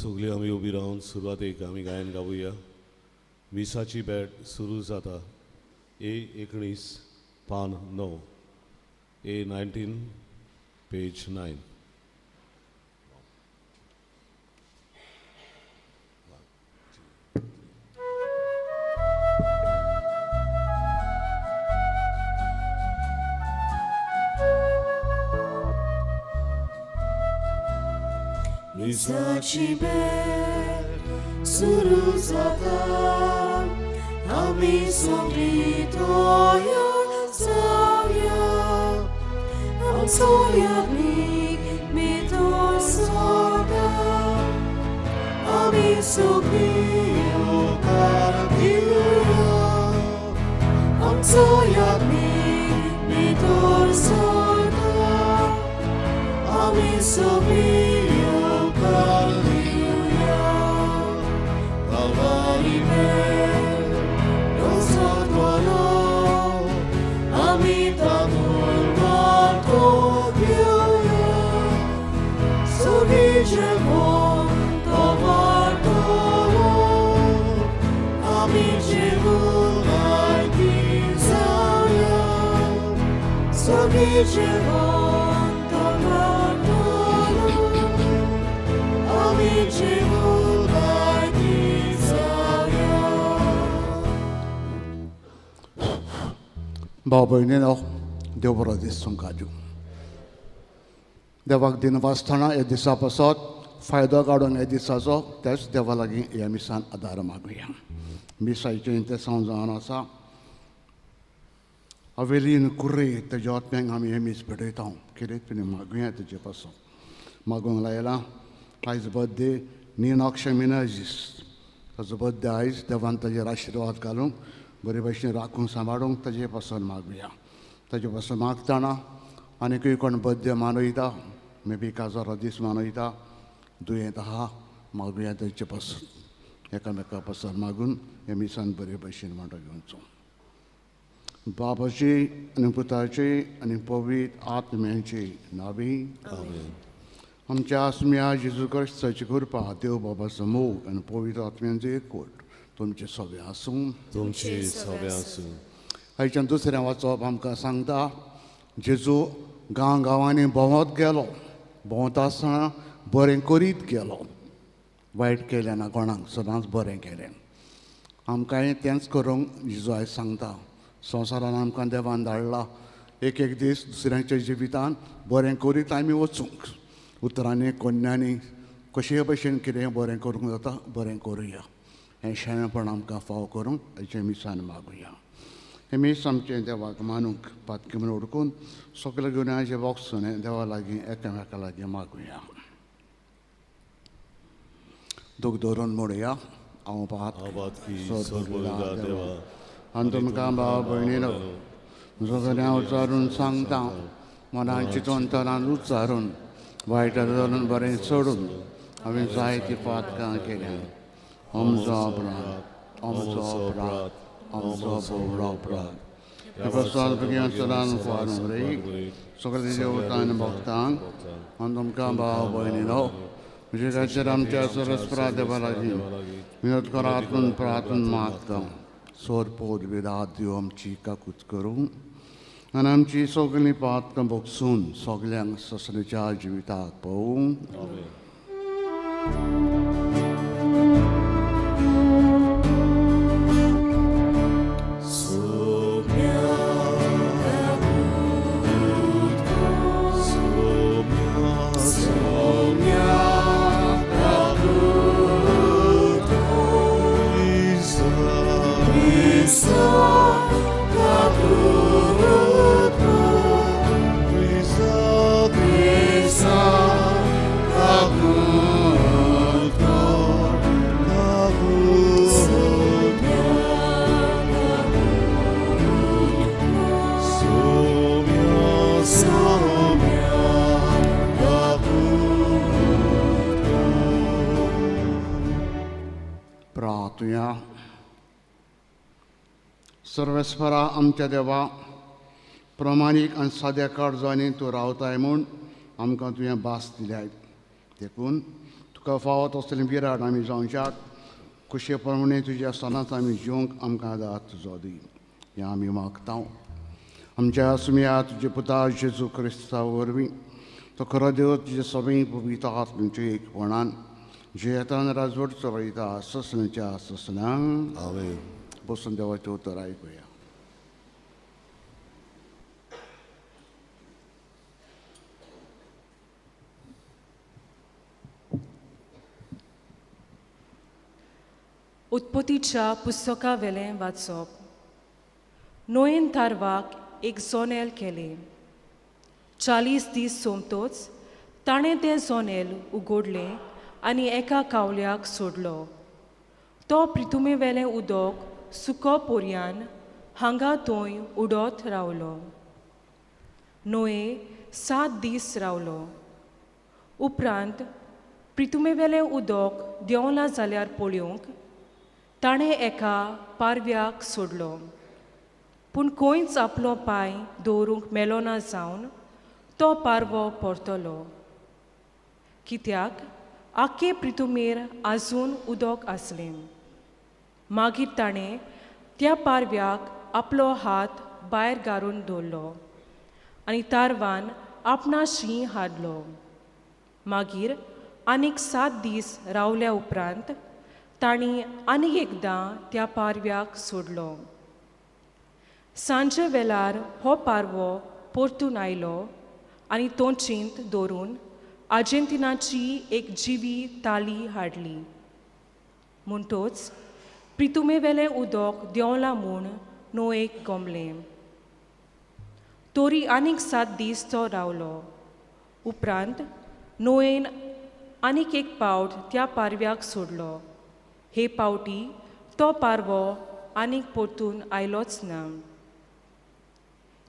सगळीं आमी उबी रावन सुरवातेक आमी गायन गावया. मिसाची भेट सुरू जाता. ए 19 पान 9, ए 19 पेज 9. मिसाची भेट सुरू जाता, आमी सगळीं तयार जावया, आमचो याज्ञीक भितर सरता, आमी सगळीं येवकार दिवया, आमचो याज्ञीक भितर सरता, आमी सगळीं भाव भयणीनो, देव बरो दीस तुमकां दिवं. देवाक दिनवासतना ह्या दिसा पासत फायदो काडून ह्या दिसाचो त्याच देवा लागीं ह्या मिसान आदार मागुया. मिसाचें इंतेसांव जावन आसा. अवेलीन कुर्रे तेज्या आत्म्यांक आमी हें मीस भेटयता. कितें तुमी मागुया तेजे पासून मागूंक लायलां. आयज बर्थडे निनाक्ष मिनाजीस, ताजो बर्थडे आयज. देवान ताजेर आशिर्वाद घालूंक, बरे भशेन राखूंक सांबाळूंक ताजे पासून मागुया. ताजे पासून मागतना आनीकूय कोण बर्थडे मनयता, मे बी काजारो दीस मनयता, दुयेंत आहा, मागुया तेजे पासून. एकामेका पासून मागून हे मिसान बरे भशेन वांटो घेवचो. बाबाची आनी पुताची आनी पवित्र आत्म्याची नावी. आमच्या आसम्या जेजू क्रिस्ताची कृपा, देव बाबाचो मोग आनी पवित्र आत्म्यांचो एकवट तुमचे सगळे आसूं. तुमचे सगळे आसूं. आयच्यान दुसरें वाचप आमकां सांगता, जेजू गांव गांवांनी भोंवत गेलो. भोंवता आसतना बरें करीत गेलो, वायट केलें ना कोणाक, सदांच बरें केलें. आमकांय तेंच करूंक जेजू आयज सांगता. संवसारान आमकां देवान धाडला एक एक दीस दुसऱ्यांच्या जिवितान बरें करीत आमी वचूंक. उतरांनी कोन्यांनी कशेय भशेन कितें बरें करूंक जाता बरें करुया. हें शाणेपण आमकां फाव करूंक हेचें मिसान मागुया. हें मीस आमचें देवाक मानूंक पातकी म्हूण उडकून सगळे गुन्यांचे बोगसून देवा लागीं एकामेका लागीं मागुया. दूख धरून म्हणुया, हांव पात देवा आनी तुमकां भाव भयणीनो सगळ्यां उच्चारून सांगता, मनान चिंतून तनान उच्चारून वायट धरून बरें सोडून हांवें जायतीं पातकां केल्यां. आमचो अपराध, आमचो अपराध, आमचो भोवडो अपराध. सदां रे सगळे देवतान भक्तांक आनी तुमकां भाव भयणीनो म्हजे खातीर आमच्या सरस्परा देवा लागीं विनोद करात म्हूण प्रार्थना मागता. सोर पोत विरात दिव आमची काकूत करूं आनी आमची सगळीं पातकां भोगसून सगल्यांक ससरेच्या जिविताक पळोवं. सर्वेस्परा आमच्या देवा, प्रमाणीक आनी साद्या काळजांनी तूं रावताय म्हूण आमकां तुवें भास दिल्या. देखून तुका फावो तसलें बिराड आमी जावच्याक खुशे प्रमाणे तुज्या सणांत आमी जिवंक आमकां आदार तुजो दी हें आमी मागता. आमच्या सुमया तुजे पुता जेजू क्रिस्ता वरवीं तो खरो देव तुजे सगळीं पवित्र आत्म्याच्या एकपणान जियेतान राजवट चलयता ससण्याच्या ससण्यांक. आमेन. बसून देवाचें उतर आयकुया. उत्पत्तीच्या पुस्तका वेलें वाचप. नोयेन तारवाक एक जोनेल केलें. 40 दीस सोमतोच ताणें तें जोनेल उगडलें आनी एका कावल्याक सोडलो. तो प्रितुमे वेलें उदक सुको पोरयान हांगा थंय उडत रावलो. नोये 7 दीस रावलो. उपरांत प्रितुमे वेलें उदक देंवलां जाल्यार पळोवंक ताणें एका पारव्याक सोडलो. पूण खंयच आपलो पांय दवरूंक मेलोना जावन तो पारवो परतलो. कित्याक आख्खे प्रितुमेर आजून उदक आसलें. मागीर ताणें त्या पारव्याक आपलो हात भायर घालून दवरलो आनी तारवान आपणा शीं हाडलो. मागीर आनीक 7 दीस रावल्या उपरांत तांणी आनीक एकदां त्या पारव्याक सोडलो. सांजे वेळार हो पारवो परतून आयलो आनी तोंचींत दवरून आर्जेंटिनाची एक जिवी ताली हाडली. म्हणटोच प्रितुमे वेलें उदक देंवलां म्हूण नोयेक गमलें. तरी आनीक 7 दीस तो रावलो. उपरांत नोयेन आनीक एक पावट त्या पारव्याक सोडलो. हे पावटी तो पारवो आनीक परतून आयलोच ना.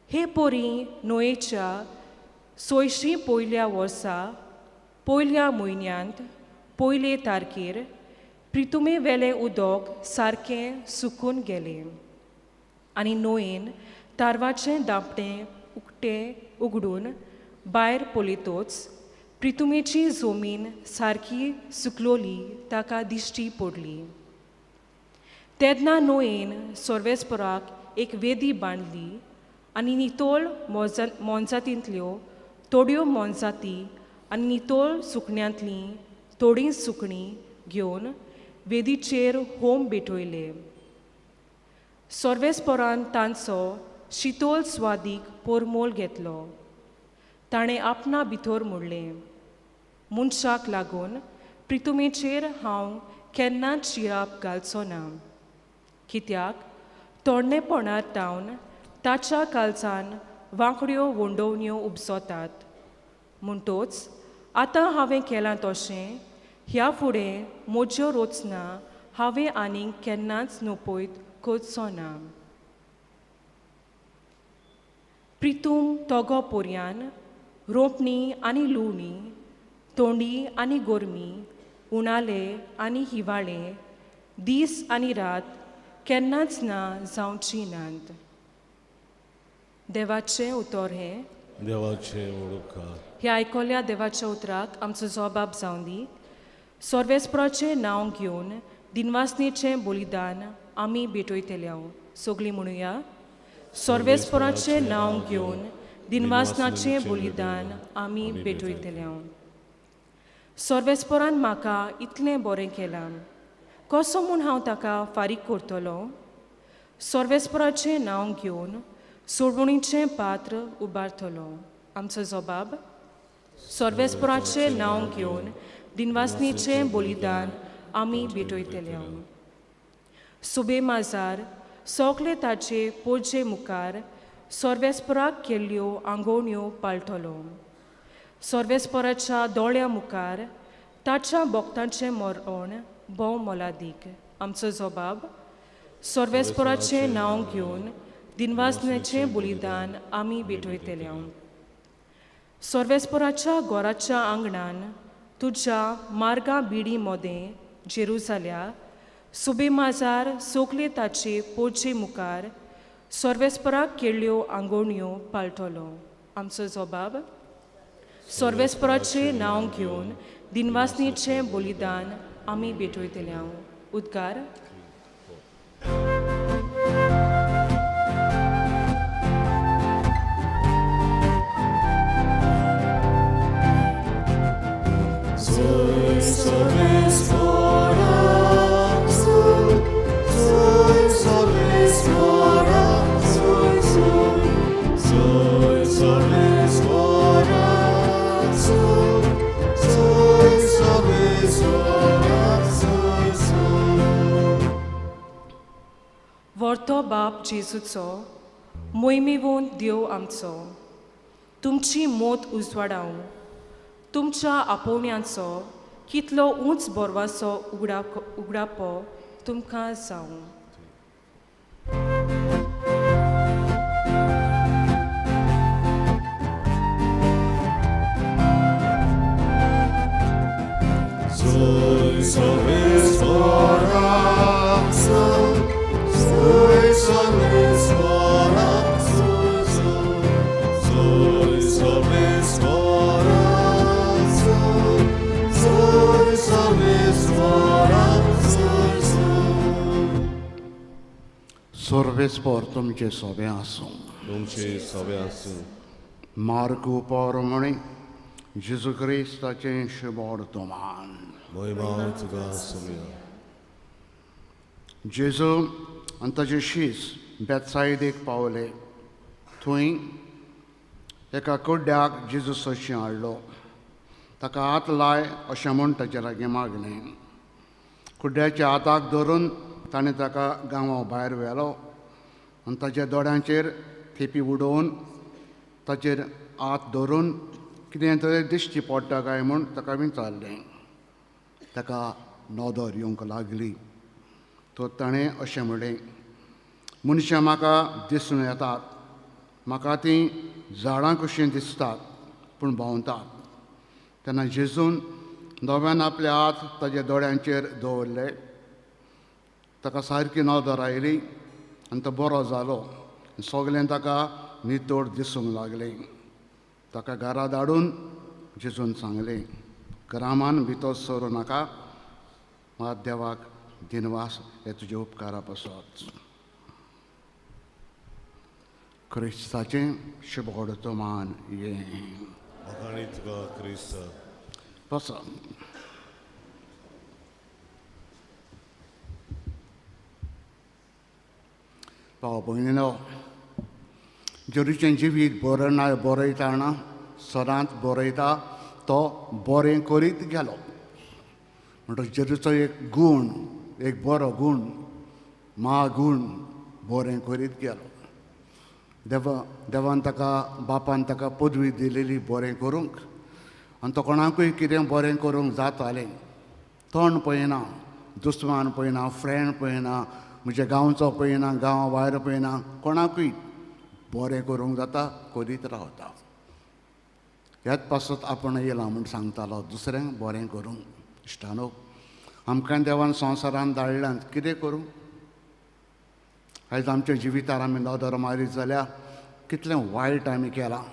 हे पोरी नोयेच्या 600 पयल्या वर्सा पयल्या म्हयन्यांत पयले तारखेर प्रितुमे वेलें उदक सारकें सुकून गेलें आनी नोयेन तारवाचें दापणें उकतें उगडून भायर पळयतोच प्रितुमेची जमीन सारकी सुकलोली ताका दिश्टी पडली. तेन्ना नोयेन सर्वेस्पराक एक वेदी बांदली आनी नितोळ मोनजातींतल्यो थोड्यो मोनजाती आनी नितोळ सुकण्यांतलीं थोडीं सुकणीं घेवन वेदीचेर होम भेटयले. सर्वेस्परान तांचो शितोल स्वादीक पोरमोल घेतलो. ताणें आपणा भितर म्हणलें, मनशाक लागून प्रितुमेचेर हांव केन्नाच शिराप घालचो ना. कित्याक तोरणेपणार तावन ताच्या कालसान वांकड्यो वंडोवण्यो उपजतात. म्हणटोच आतां हांवें केलां तशें ह्या फुडें म्हज्यो रचना हांवें आनीक केन्नाच नपयत करचो ना. प्रितूम तोगो पोरयान रोंपणी आनी लुवणी, तोंडी आनी गोरमी, उणाले आनी हिवाळे, दीस आनी रात केन्नाच ना जावची नात. देवाचें उतर हें देवाचें उडोवका. ह्या आयकल्या देवाच्या उतराक आमचो जबाब जावन दी. सर्वेस्पराचें नांव घेवन दिनवासनेचें बलिदान आमी भेटयतले. सगळीं म्हणुया, सर्वेस्पराचें नांव घेवन दिनवासनाचें बलिदान आमी भेटयतले. सर्वेस्परान म्हाका इतलें बरें केलां, कसो म्हूण हांव ताका फारीक करतलो? सर्वेस्पराचें नांव घेवन सोडवणीचें पात्र उबारतलो. आमचो जबाब, सर्वेस्पराचें नांव घेवन दिनवासनीचें बलिदान आमी भेटयतले. सुबे माजार सगळे ताचे पोजे मुखार सर्वेस्पराक केल्ल्यो आंगोवण्यो पाळटलो. सर्वेस्पराच्या दोळ्या मुखार ताच्या भक्तांचें मरण भोव मोलादीक. आमचो जबाब, सर्वेस्पराचें नांव घेवन दिनवासनेचें बलिदान आमी भेटयतले. सर्वेस्पराच्या घराच्या आंगणान तुज्या मार्गा बिडी मोदें जेरुजाल्या सुबे माजार सोगले ताचे पोजे मुखार सर्वेस्पराक केल्ल्यो आंगोवण्यो पाळटलो. आमचो जबाब, सर्वेस्पराचें नांव घेवन दिनवासनीचें बलिदान आमी भेटयतले. उद्गार. वर्तो बाप जेजूचो मोहिमेवून देव आमचो तुमची मोत उजवाडावं तुमच्या आपोवण्याचो कितलो उंच बोरवासो उगडापो तुमकां जावं. सर्वेस्पर तुमचे सोबे आसूं. तुमचे सोबे आसूं. मार्कू परमणी जेजू क्रिस्ताचें शुभवर्तमान. महिमा तुका आसूं. जेजू आनी ताचे शीस बेतसायदेक पावले. थंय एका कुड्ड्याक जेजू सशी हाडलो. ताका हात लाय अशें म्हूण ताचे लागीं मागलें. कुड्ड्याच्या हाताक धरून ताणें ताका गांवा भायर व्हेलो आनी ताच्या दोळ्यांचेर थेपी उडोवन ताचेर हात धरून कितें तरी दिश्टी पडटा काय म्हूण ताका विचारलें. ताका नदर येवंक लागली. तो ताणें अशें म्हणलें, मनशां म्हाका दिसून येतात, म्हाका तीं झाडां कशीं दिसतात पूण भोंवतात. तेन्ना जेजून नव्यान आपले हात ताच्या दोळ्यांचेर दवरले. ताका सारकी नदर आयली आनी तो बरो जालो. सगळें ताका नितळ दिसूंक लागलें. ताका घरा धाडून जेजून सांगलें, ग्रामान भितर सरूं नाका, मात देवाक दिनवास हे तुजे उपकारा पासत. क्रिस्ताचें शुभवर्तमान हें. तुका क्रिस्त. बसा. भाव भयणीनो, जेरूचें जिवीत बरयना बरयतना सदांच बरयता तो बरें करीत गेलो. म्हणटकच जेजूचो एक गूण, एक बरो गूण, म्हागूण, बरें करीत गेलो. देवान ताका, बापान ताका पदवी दिलेली बरें करूंक आनी तो कोणाकूय कितें बरें करूंक जातालें. तोंड पळयना, दुस्मान पळयना, फ्रेंड पळयना, म्हज्या गांवचो पळयना, गांवा भायर पळयना, कोणाकूय बरें करूंक जाता करीत रावता. ह्याच पासत आपण येयला म्हूण सांगतालो दुसऱ्यांक बरें करूंक. इश्टानो, आमकां देवान संवसारान धाडल्यात कितें करूं? आयज आमच्या जिवितार आमी नदर मारीत जाल्यार कितलें वायट आमी केलां.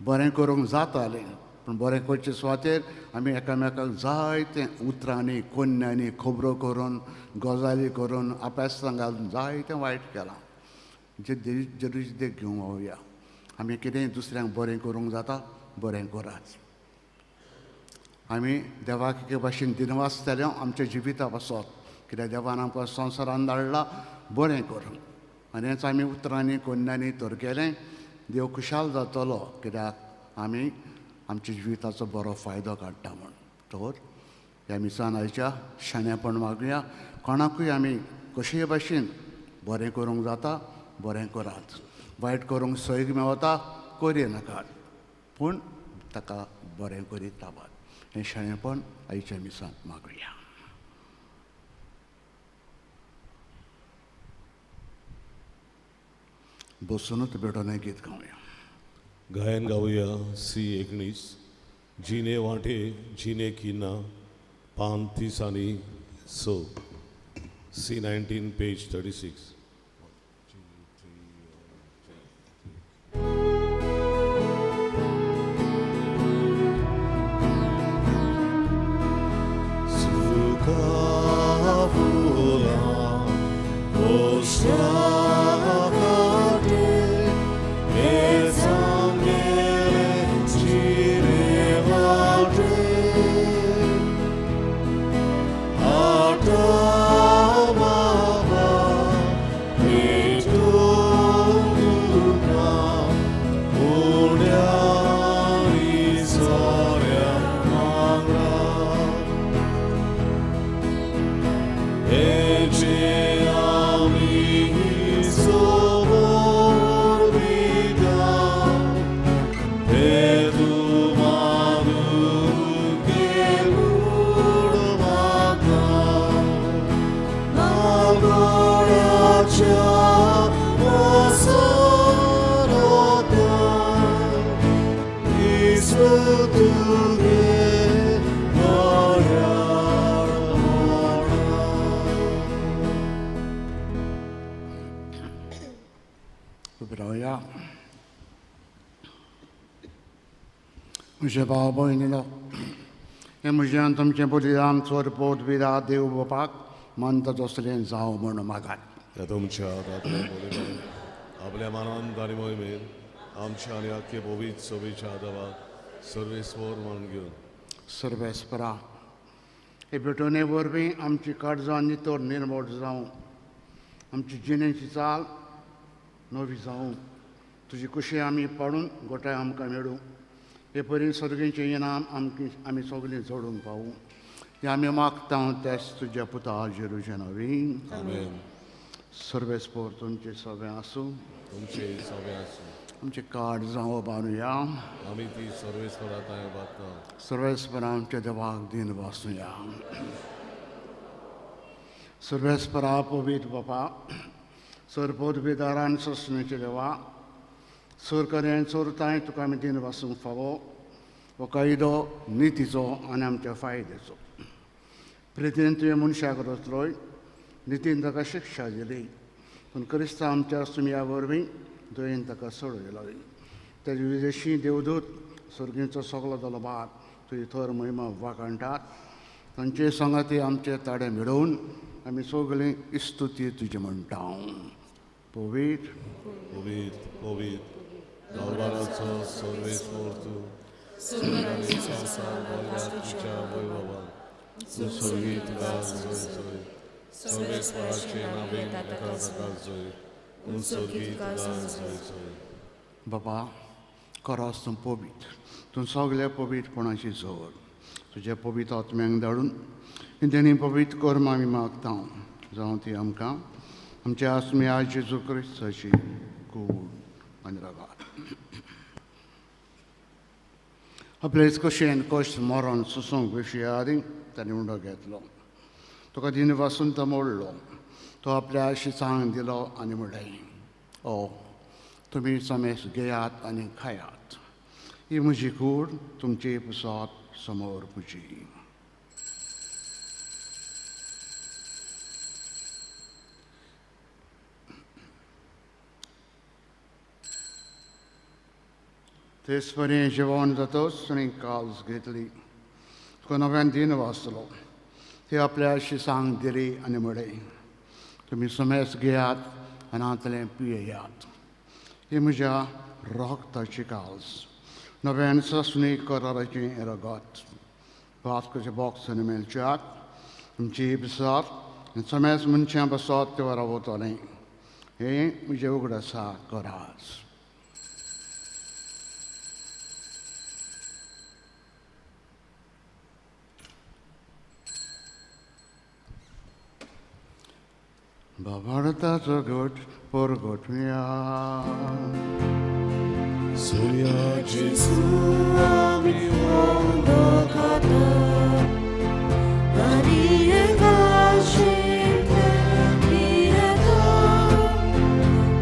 बरें करूंक जातालें पूण बरें करचे सुवातेर आमी एकामेकाक जायते उतरांनी, कोन्यांनी, खबरो करून, गजाली करून, अपेसां घालून जायतें वायट केलां. जे जेजूची देख घेवंक व्हावया. आमी कितेंय दुसऱ्यांक बरें करूंक जाता, बरें करात. आमी देवाक एके भाशेन दिनवास जाले आमच्या जिविता पासत, कित्याक देवान आमकां संवसारान धाडला बरें करूंक. आनी हेंच आमी उतरांनी, कोन्यांनी तर केलें, देव खुशाल जातलो, कित्याक आमी आमच्या जिविताचो बरो फायदो काडटा म्हूण. तर ह्या मिसान आयच्या शाणेपण मागुया. कोणाकूय आमी कशेय भाशेन बरें करूंक जाता, बरें करात. वायट करूंक सैग मेवता, करी नाकात, पूण ताका बरें करीत रावात. हें शाणेपण आयच्या मिसान मागुया. बसुनूच बेटोने गीत गावया. गायन गावया सी 19, जिने वांटे जिने किना, पान 30 आनी 6, सी 19 पेज 36. म्हज्या भाव भयणीनो हें म्हज्यान तुमचें बलिदान चड पोट बिरा देव बापाक मानता तसलें जावं म्हूण मागात. त्या तुमच्या हातांतलें बलिदान आपल्या मानान आनी मोहिमेन आमच्या आनी आख्खे पवित्र सभेच्या देवाक सर्वेस्पर मान घेवन सर्वेस्परा हे भेटवणे वरवीं आमची काळजां नितळ निर्मळ जावं, आमची जिणेची चाल नवी जावं, तुजी कुशी आमी पाडून गोठाय आमकां मेळूं, हे परी सर्गीचें इनाम आमकी आमी सगळीं जोडूंक पावूं. तें आमी मागता तेच तुज्या पुता जेरुजे नवीन. आमेन. सर्वेस्पर तुमचें सगळें आसूं, तुमचें सगळें आसूं. आमचें कार्ड जावं बानुया, आमी ती सर्वेस्परा थंय बांदता. सर्वेस्परा आमच्या देवाक दिन वासुया. सर्वेस्परा पवित्र बापा, सरपोत बेदारान सोंसण्याचे देवा, सरकारान चोरताय तुका आमी दिन वासूंक फावो हो कायदो नितीचो आनी आमच्या फायद्याचो. प्रितीन तुवें मनशाक रचलोय, नितीन ताका शिक्षा दिली, पूण क्रिस्तांव आमच्या सुमया वरवीं दयेन ताका सोडयलो. तेजे विदेशी देवदूत सर्गीचो सगलो दलभार तुजी थर महिमा वाखाणटात, तांचे सांगाती आमचे ताडे मेळोवन आमी सगळीं इस्तुती तुजी म्हणटा. पवित्र पवित्र पवित्र दरबाराचो सर्वेस्पर तूं, स्वर्गांत संवसार भरला तुज्या वैभवान, तूं स्वर्गी तुका जय जय, सर्वेस्पराचे नांवें येता ताका जय, तूं स्वर्गी तुका जय जय. बाबा खरोच तूं पवित्र, तूं सगल्या पवित्रपणाची जोड, तुज्या पवित्र आत्म्यांक धाडून तेणी पवित्र कर्म आमी मागता, जावं ती आमकां आमच्या आत्म्या जेजू क्रिस्ताची कूड आनी रगात. आपलेच कशेन कश्ट मरण सोसूंक विशया आदी ताणें उंडो घेतलो, तुका दिन वासून तो मोडलो, तो आपल्या अशी सांग दिलो आनी म्हणलें, ओ तुमी समेस घेयात आनी खायात, ही म्हजी कूड तुमचे पुसात समोर पुजी. तेच परी जेवण जातच ताणें काल्स घेतली, तुका नव्यान दिन वाचलो, ती आपल्या अशी सांग दिली आनी म्हणलें, तुमी समेस घेयात आनी हांतलें पियेयात, ही म्हज्या रगताची काल्स, नव्यान ससणी कराराचें रगत, वास्कोच्या बॉक्स आनी मेलच्याक तुमची पिसात आनी समेस मनशां बसत ते रावतलें, हें म्हजें उगडासा करास. बाबाडताचो घट परगटुया. सुया जेजू आमी उंडो खाता, आनी एकाशिंतलें पियेता,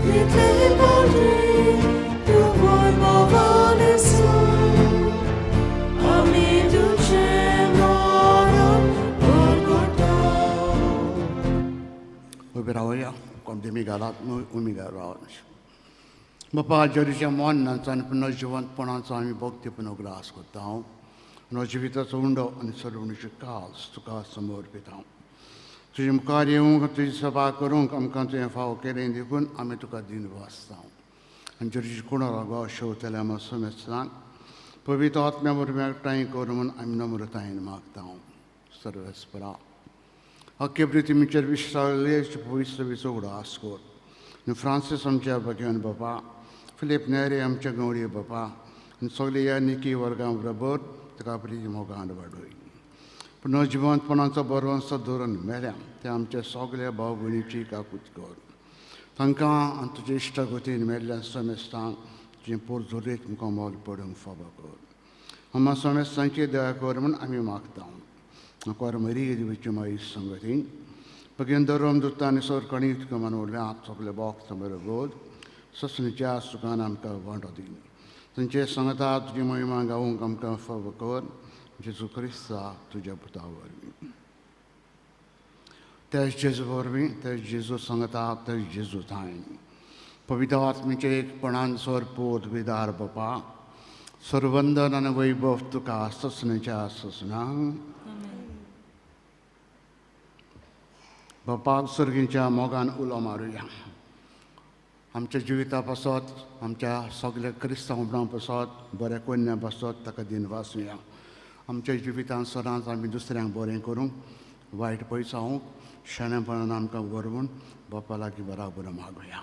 तितले पावटी तूं वैभवान आसूं, आमी तुजें मरण परगटा. उबे रावया, कोण देमी घालात न्हय उमी रावत. बापा जेरूच्या मरणाचो आनी पुनर्जिवंतपणाचो आमी भक्तीपूर्ण उगडास करता. हांव जिविताचो उंडो आनी सोडवणीची काल्स तुका समर्पिता. तुजे मुखार येवंक तुजी सभा करूंक आमकां तुवें फावो केलें देखून आमी तुका दिनवासता. आनी तुजी कोणा गो शेवतल्या आमकां समेस्तांक पवित्र आत्म्या वरवीं एकठांय कर म्हूण आमी नम्रतायेन मागता. सर्वेस्परा अख्खे पृथ्वीचेर विश्रावले पवित्र सभेचो उगडास कर. आनी फ्रांसीस आमच्या भगवान बापा, फिलीप नेरे आमच्या गवळी बापा आनी सगळे ह्या निकी वर्गां बरोबर ताका आपली मोगान वाडय. पूण जिवंतपणाचो बरवंसो धरून मेल्या ते आमच्या सगल्या भाव भयणीची काकूत कर. तांकां आनी तुजे इश्टागतीन मेल्ल्या समेस्तांक तुजें पोरजोरीत मुखार मोल पडूंक फावो कर. आमकां समेस्तांची दया कर म्हूण आमी मागता. आंकवार मरी दिवची माई संगतीन भगेन धर्म दुत्ता आनी सरकणी तुका मानवल्या सगळे भक्त बरोबर ससणीच्या सुखान आमकां वांटो दी. तुमचे सांगता तुजी महिमा गावूंक आमकां फावो कर. जेजू क्रिस्ता तुज्या पुता वरवीं. त्याच जेजू वरवीं, त्याच जेजू सांगता, त्याच जेजू थांय पवित्र आत्म्याचे एकपणान स्वर पोत विदार बापा सर्वंदन आनी वैभव तुका ससणीच्या ससना. बापाक सर्गीच्या मोगान उलो मारुया. आमच्या जिविता पासत, आमच्या सगल्या क्रिस्तांव पासत, बऱ्या कोन्या पासत ताका दिनवासुया. आमच्या जिवितांत सदांच आमी दुसऱ्यांक बरें करूंक, वायट पयसावंक, शाणेपणान आमकां व्हरून बापा लागीं बराबर मागुया.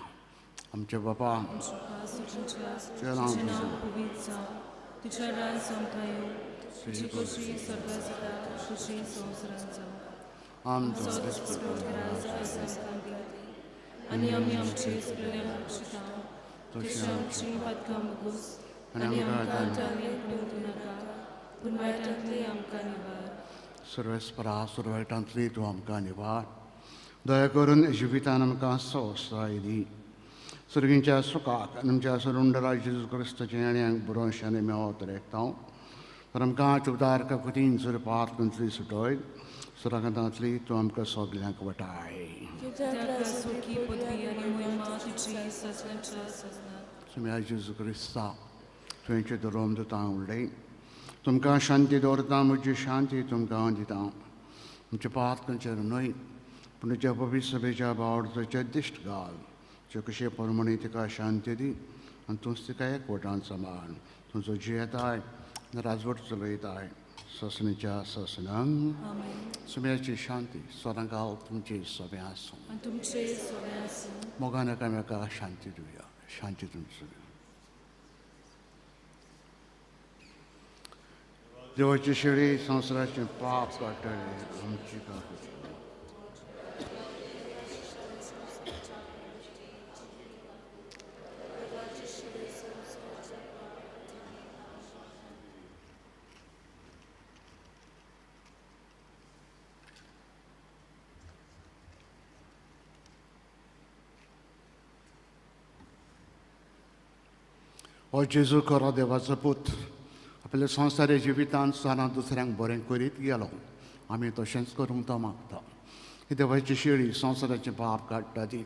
आमचे बापा आमचो आनी आमी आमचे तशें आमची पातकां मुगूस आनी आमकां नाका पूण वायटांतली आमकां निवार. सर्वेस्परा सुरवायटांतली तूं आमकां निवार. दया करून जिवितान आमकां संवसाय दी. सर्गींच्या सुखाक आनी आमच्या सरुंडरा जेजू क्रिस्ताच्या येण्याक बरोवशांनी मेवत रेखता. तर आमकां चुबदार काकुतीन सुरपातली सुटय सुरांतली तूं आमकां सगल्यांक वटाय. सुम्या जेजू क्रिस्ता तुवें धरोम दिता उडय. तुमकां शांती दवरता, म्हजी शांती तुमकां हांव दिता. तुमच्या पातकांचेर न्हय पूण तुज्या पवित्र सभेच्या बावडचेर दिश्ट घाल. जे कशे प्रमाणे तिका शांती दी आनी तूंच तिका एकवटान सांबाळ. तुजो जियेताय राजवट चलयताय ससणीच्या ससणांक. सुम्याची शांती सदांकाल तुमची सोबें आसूं. मोगान एकामेका शांती दिवया. शांती तुमची. देवाची शेळी संवसाराचें पाप काडटले आमची काकूत. हो जेजू खरो देवाचो पूत आपल्या संवसारी जिवितांत सदां दुसऱ्यांक बरें करीत गेलो. आमी तशेंच करूंक तो मागता. ही देवाची शेळी संवसाराचें पाप काडटा ती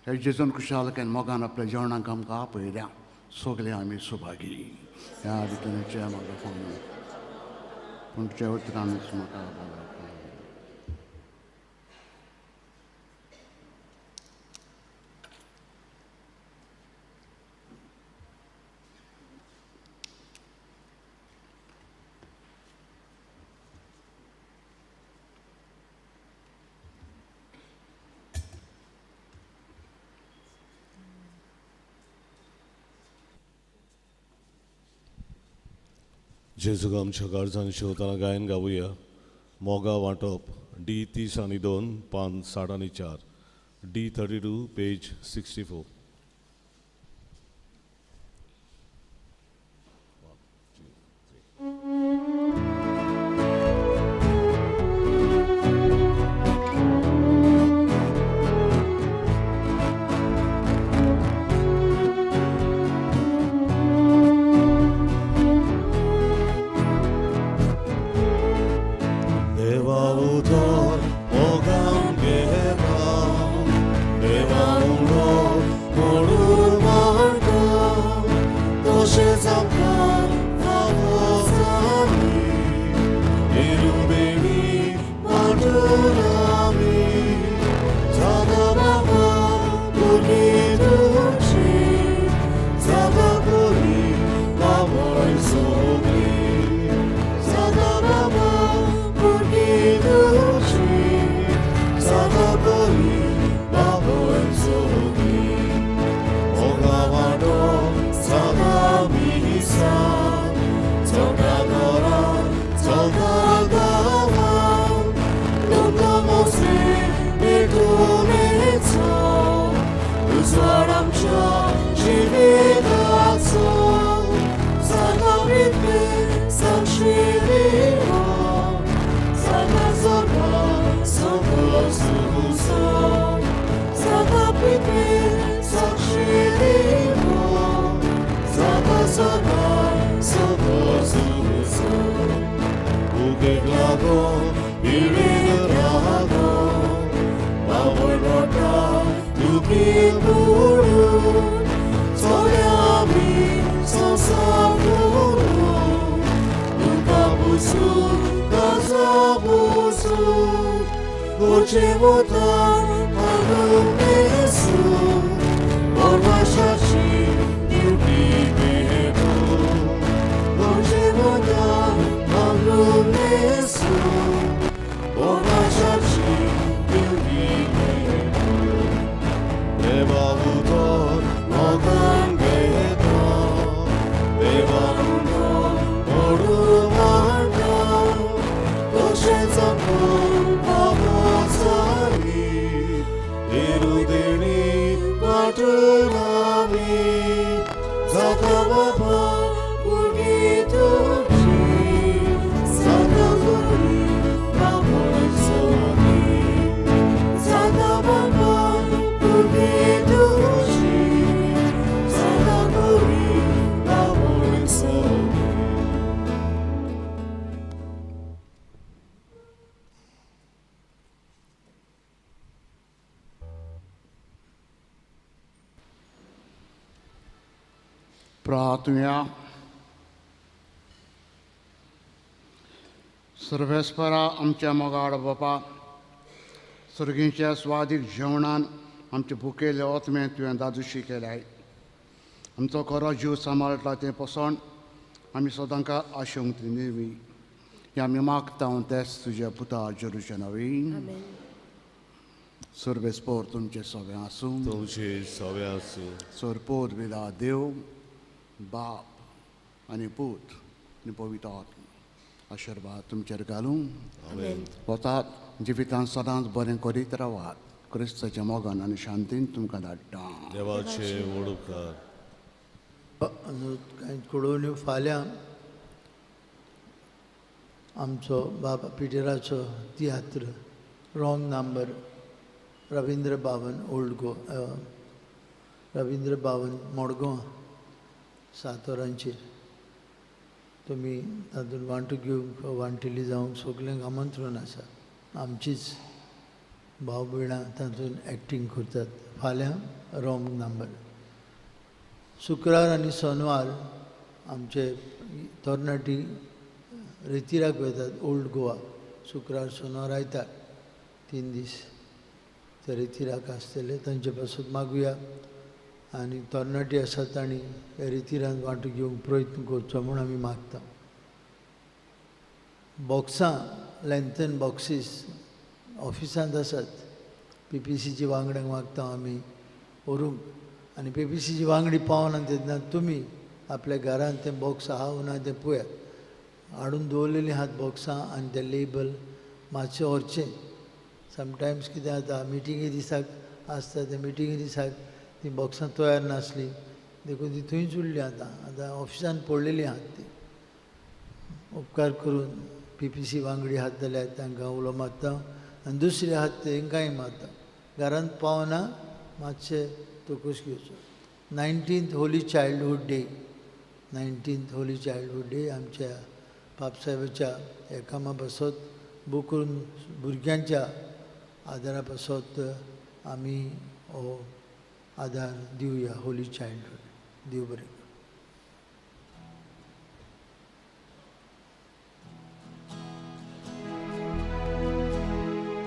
हे जेजून खुशालकायेन मोगान आपल्या जेवणाक आमकां आपयल्या. सगळे आमी सुभागी ह्या रितीचे म्हाका फोन पूण तुज्या उतरानूच म्हाका बरें. जेजूक आमच्या गरजांनी शिवताना गायन गावया. मोगा वांटप डी 30 आनी 2 पान 60 आनी 4 डी 32 पेज 64. देवा उतर मोगाम घेता, देवा उलो दुखी पडून चोल्या आमी संवसार करून तुका पुसून काजा पुसून करचें वता आगमेसू परमाशाची दिवपी भेटू करचें वता आगमेसू परमाशाची दिवपी भेटू देवा उतर लोकांक घेता देवा उतर पडून वाडटा तशेंच आपूण बाबाचारी देणी वांटून आमी जाता बाबा भुरगीं तुजी जाता बरी बापूय जाता बाबा भुरगीं तुजी जाता बरी बापूय. प्रार्थुया. सर्वेस्परा आमच्या मोगाळ बापा, सर्गींच्या स्वादीक जेवणान आमचे भुकेले ओतमे तुवें दादुशी केल्याय. आमचो खरो जीव सांबाळटा तें पसण आमी सदांकाळ आशेवंक ती हे आमी मागता तेच तुज्या पुता जेरुच्या नवीन. सर्वेस्पोर तुमचें सगळें आसूं. तुमचे सगळें आसूं. सरपोर विला देव बाप आनी पूत आनी पवित्र आत्मा आशिर्वाद तुमचेर घालूं. वतात जिवितांत सदांच बरें करीत रावात. क्रिस्ताच्या मोगान आनी शांतीन तुमकां धाडटा. देवाचे व्हड उपकार. कांय कळोवण्यो. फाल्यां आमचो बाबा पिटराचो तियात्र wrong number Ravindra Bhavan old Goa Ravindra Bhavan Madgaon 7 वरांचेर तुमी तातूंत वांटो घेवंक वांटेली जावंक सगल्यांक आमंत्रण आसा. आमचीच भाव भयणां तातूंत एक्टींग करतात. फाल्यां रॉंग नंबर. शुक्रार आनी शनवार आमचे तरणाटी रेतिराक वतात ओल्ड गोवा. शुक्रार शनवार आयतार 3 दीस ते रेतिराक आसतले. तांचे पासून मागुया आनी तरणाटी आसात तांणी ह्या रेतिरान वांटो घेवंक प्रयत्न करचो म्हूण आमी मागता. बॉक्सां लेंथन बॉक्सीस ऑफिसांत आसात. पी पी सीची वांगड्यांक मागता आमी व्हरूंक आनी पी पी सीची वांगडी पावना तेन्ना तुमी आपल्या घरांत तें बॉक्स आहा ना तें पळयात. हाडून दवरलेलीं आहात बॉक्सां आनी तें लेबल मातशें व्हरचें. समटायम्स कितें जाता मिटिंगे दिसाक आसता ते मिटिंगे दिसाक तीं बॉक्सां तयार नासलीं देखून ती थंयच उरलीं. आतां आतां ऑफिसान पडलेलीं आहात तीं. उपकार करून पी पी सी वांगडी आहात जाल्यार तांकां उलो मारता आनी दुसरी आहात तेंकांय मारता. घरांत पावना मातशें तकूस घेवचो. 19th holy childhood day. 19th holy childhood day आमच्या बापसाहेबाच्या ह्या कामा पासत बूक करून भुरग्यांच्या आदारा पासत आमी हो आदार दिवया. होली चायल्डहूड देव बरें.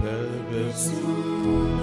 Perversum.